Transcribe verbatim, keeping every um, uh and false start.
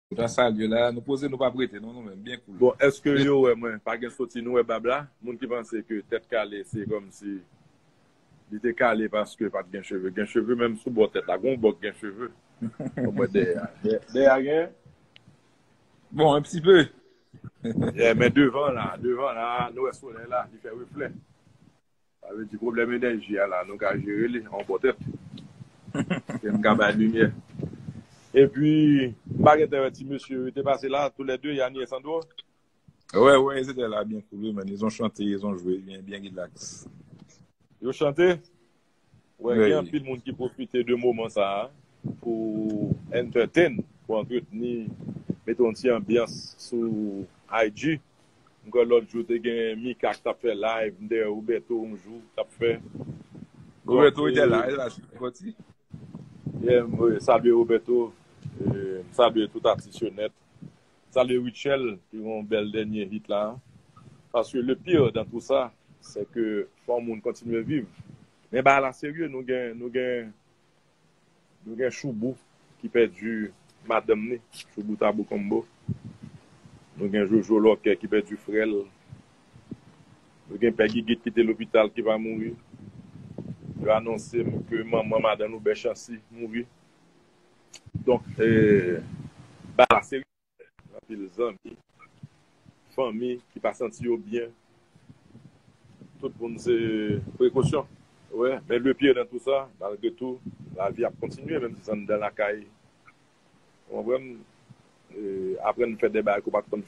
Nou ta salye la, nou poze, nou p ap rete non, nou menm, byen cool. Bon, èske yo wè mwen pa gen soti? Nou wè bab la? Moun ki panse ke tèt kale se kòmsi li te kale paske pa t gen cheve. Gen cheve menm sou bò tèt la. Gon bò k gen cheve. Mwen dèyè a. Dèyè a gen? Bon, un petit peu. Yeah, men devan la, devan la, nou wè solèy la, li fè reflè. Sa vle di pwoblèm enèji a la, nou ka jere li an bò tèt. Ke m ka bay limyè. Epi, m pa gentan wè ti mesye yo te pase la, toulède, Yanni e Sandro. Ouais, ouais, ils étaient là, bien cool, man. Ils ont chanté, ils ont joué, bien, bien relax. Yo chante? Wè, gen anpil moun ki pwofite de moman sa a pou entertain, pou antretni, mete yon ti anbyans sou I G. M kwè lòt jou te gen Mika ki t ap fè live, m te wè Roberto yon jou t ap fè. Roberto était là, il a supporté. Yeah, m salye Roberto, e, m salye tout atis yo nèt. Salye Rutshelle ki gen yon bèl dènye hit la. Paske le pire dans tout ça, c'est que fò moun kontinye viv. Men bagay la serye, nou gen, nou gen, nou gen Choubou ki pèdi madanm ni, Choubou Tabou Combo. Nou gen Jojo Lòkè ki pèdi frè l. Nou gen Pè Gigit ki te lopital ki pa mouri. Yo anonse m ke manman madanm nou Bèchansi mouri. Donk, e, bagay la serye. Anpil zanmi, fanmi ki pa santi yo byen. Tout moun se prekosyon. Wè, men le pire dans tout ça, malgre tou, lavi ap kontinye, menm si se anndan lakay. Ou konprann? E, aprann fè de bagay ke w pa t konn